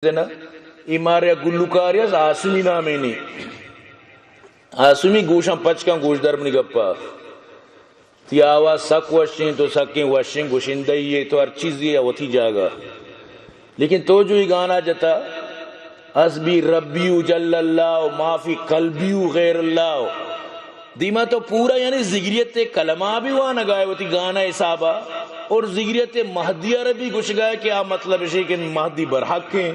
نا، اے مارا یک گلوکارے است آسمی نامینی۔ آسمی گوشاں پچ کن گوشدار منی گپا۔ تی آواز سک وشیں، تو سکیں وشیں گشندہ یے، تو ہر چیزے وتی جاگہ۔ لیکن تو جو اے گانا جتا، حسبی ربی و جل اللہ و ما فی قلبی و غیر اللہ و دیما تو پورا یعنی ذکریت کلمہ بھی وانگائے وتی گانا حسابا، اور ذکریت مہدی ءَ را بھی گشگائے کہ آ مطلب اشی کہ مہدی برحق ہیں۔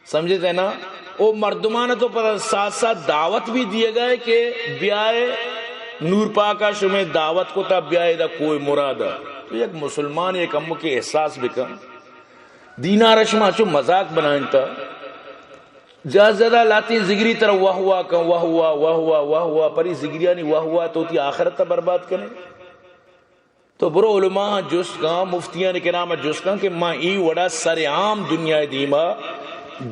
سمجھتے نا؟ او مردمان تو پر ساتھ ساتھ دعوت بھی دیے گئے کہ بیائے نور پاکا شمے دعوت کو تا بیائے دا کوہ مراد۔ تو یک مسلمان یک امو کے احساس بکن۔ دینا را شما چو مذاق بنائیں تا۔ زیادہ زیادہ لاتیں ذکری ترا واہ واہ کن، واہ واہ، واہ واہ، واہ واہ، پر اے ذکریانی واہ واہ تو تی آخرت برباد کنے۔ تو برو علماء جست کن، مفتیان کرام جست کن کہ ما اے وڑا سر عام دنیا دیما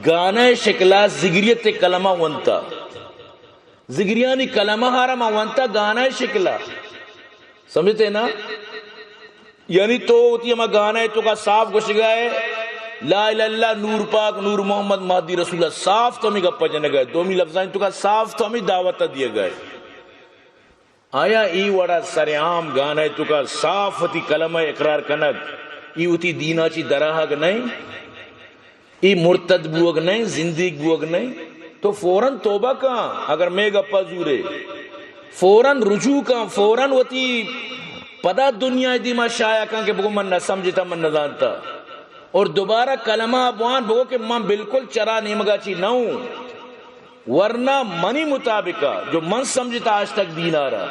گانا شکلا ذکریت کلمہ ونتا۔ ذکریانی کلمہ ہارا ما ونتا گانا شکلا۔ سمجھتے نا؟ یعنی تو وتی ہما گانا ہے تو کا صاف گوشگا ہے، لا الہ الا اللہ، نور پاک، نور محمد، مہدی رسول اللہ، صاف تو ہمیں گپا جنگا ہے۔ دومی لفظاں تو کا صاف تو ہمیں دعوت دیا گئے۔ آیا ای وڑا سر عام گانا ہے تو کا صاف وتی کلمہ اقرار کنگ، ای وتی دینا چی دراہگ نہیں؟ اے مرتد بوگ نئیں، زندیق بوگ نئیں۔ تو فوراً توبہ کن، اگر مے گپا زورے۔ فوراً رجوع کن، فوراً وتی پدا دنیا دیما شائع کن کہ بگو من نہ سمجھتا، من نہ زانتا۔ اور دوبارہ کلمہ بوان بگو کہ من بالکل چرا نیمگا چی نہ ہوں۔ ورنہ منی مطابقہ جو من سمجھتا آج تک دینارا۔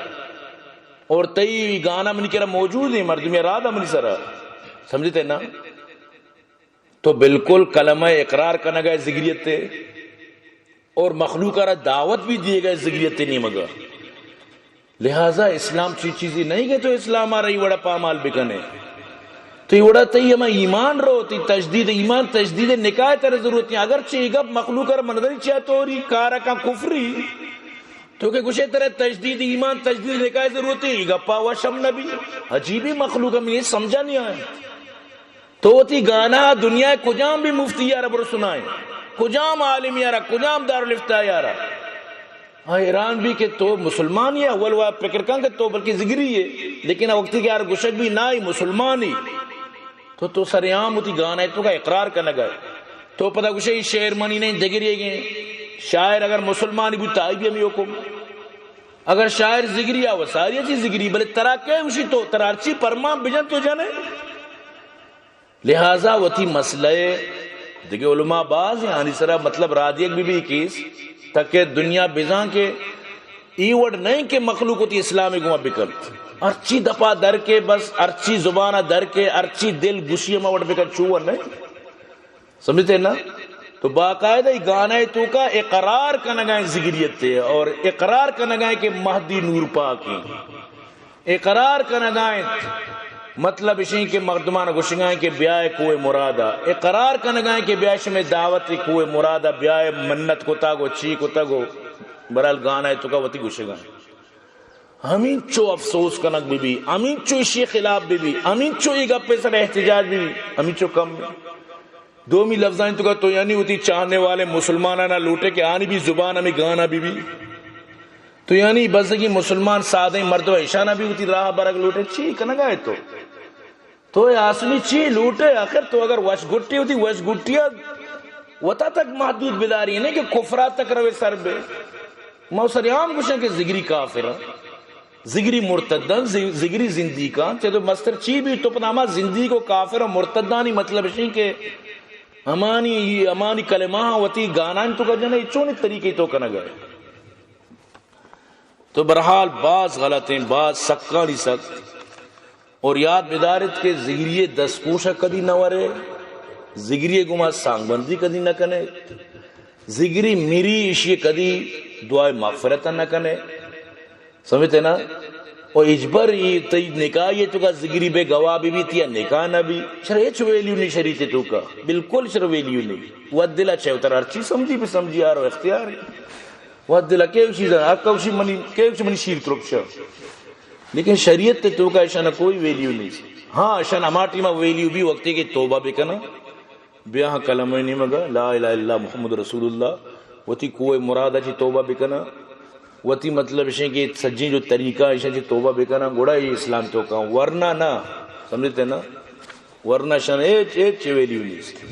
اور تئی گانا منی کرا موجود ہیں، مردمی رادا منی سرا۔ سمجھتے نا؟ تو بالکل کلمہ اقرار کنگا ہے ذکریت تے اور مخلوق را دعوت بھی دیے گئے ذکریت تے نیمگا۔ لہذا اسلام چی چیزی نہیں کہ تو اسلام آ رہی وڑا پامال بکنے۔ تو یہ وڑا تئی ہما ایمان رو، تئی تجدید ایمان، تجدید نکاح تر ضرورت ہے۔ اگرچہ یہ گپ مخلوق را مندری چیا توری کارا کا کفری، تو کہ گوشے ترے تجدید ایمان، تجدید نکاح ضرورت ہے، یہ گپا وشم نبی۔ عجیبی مخلوق ہم یہ سمجھا نہیں آئے۔ تو وتی گانا دنیا کجام بھی مفتی یارا برو سنائیں، کجام عالم یارا، کجام دارالافتاء یارا۔ ہاں، حیران بھی کہ تو مسلمان ہے، اول وا فکر کن کہ تو بلکہ ذکری ہے، لیکن وقتی کہ یار گشگ بھی نہ ہی مسلمان ہی، تو، تو سر عام وتی گانا ہے تو کا اقرار کنگا ہے۔ تو پدا گشے شعر منی نہیں دگری گئے۔ شاعر اگر مسلمانی بوتا آئی بھی ہمیں حکم۔ اگر شاعر ذکری آ، وہ ساری چیز ذکری، بلے ترا کئے گشی تو، ترا ہرچی پرمان بجن تو جنے۔ لہذا وتی مسئلہ دگہ علماء باز ہیں، آنی سرا مطلب را دیگ بھی بھی کیس، تاکہ دنیا بزان کہ ای وڑ نہیں کہ مخلوق وتی اسلام گما بکنت۔ ہرچی دپا در کے بس، ہرچی زبان در کے، ہرچی دل گشی ہما وڑ بکن، چو وڑ نہیں۔ سمجھتے نا؟ تو باقاعدہ ای گانا ہے تو کا اقرار کنگا ہے ذکریت تے، اور اقرار کنگا ہے کہ مہدی نور پاک ہیں۔ اقرار کنگا انت، مطلب اشیں کہ مردمان گوشگا انت کہ بیائے کوہ مرادا، اقرار کنگا انت کہ بیائے شمے دعوت کوہ مرادا، بیائے منت کتگ و چی کتگ و برحال گانا ہے تو کا وتی گوشگا انت۔ ہمینچو افسوس کنگ بہ بی، ہمینچو اشی خلاف بہ بی، ہمینچو ای گپے سر احتجاج بہ بی، ہمینچو کم بی۔ دومی لفظانی تو کا تو یعنی وتی چاہنے والے مسلمانانا لوٹے کہ آنی بھی زبان ہمیں گانا بہ بی۔ تو یعنی بزگی مسلمان سادہ مردم ایشانا بھی وتی راہ برگ لوٹے، چی کنگا ہے تو؟ تو اے آسمی چی لوٹے؟ آخر تو اگر وش گٹی ہوتی، وش گٹیا وتا تک محدود بداری، نہیں کہ کفرا تک روے سر بے۔ ما سر عام گوشن کہ ذکری کافر، ذکری مرتدن، ذ-، ذکری زندیقان، چہ تو مستر چی بھی تو پدا ہما زندیق و کافر و مرتدانی مطلب شی کہ ہمانی، ہمانی کلمہ وتی گانان تو کا جنے چونی طریقے تو کنگا ہے۔ تو برحال باز غلط ہیں، باز سکانی سک۔ اور یاد بدارت کہ زگری دستپوش کدی نہ ورے، زگری گما سانگ بندی کدی نہ کنے، زگری میری اشی کدی دعائے مغفرت نہ کنے۔ سمجھتے نا؟ او اجبر ای تئی نکاح یہ تو کا زگری بے گواہ بی بی تیا نکاح نہ بی۔ شر ہچ ویلیو نہیں شریعت تو کا۔ بالکل شر ویلیو نہیں۔ ود دل اچھے اتر ہر چیز سمجھی بھی سمجھی آرو اختیار ہے۔ ود دل کے چیز حق کشی منی، کے منی شیر ترپشا۔ لیکن شریعت تے تو کا اشانا کوئی ویلیو نہیں۔ ہاں، اشان ہما ٹیما ویلیو بھی وقتی کہ توبہ بکنا۔ بیا کلمہ نیمگا لا الہ الا اللہ محمد رسول اللہ، وتی کوہ مراد چی توبہ بکنا، وتی مطلب اشیں کہ سجیں جو طریقہ اشیں چی توبہ بکنا، گڑا یہ اسلام توکا، ورنہ نہ، سمجھتے نا؟ ورنہ شان ایچ، ایچ ویلیو نیست۔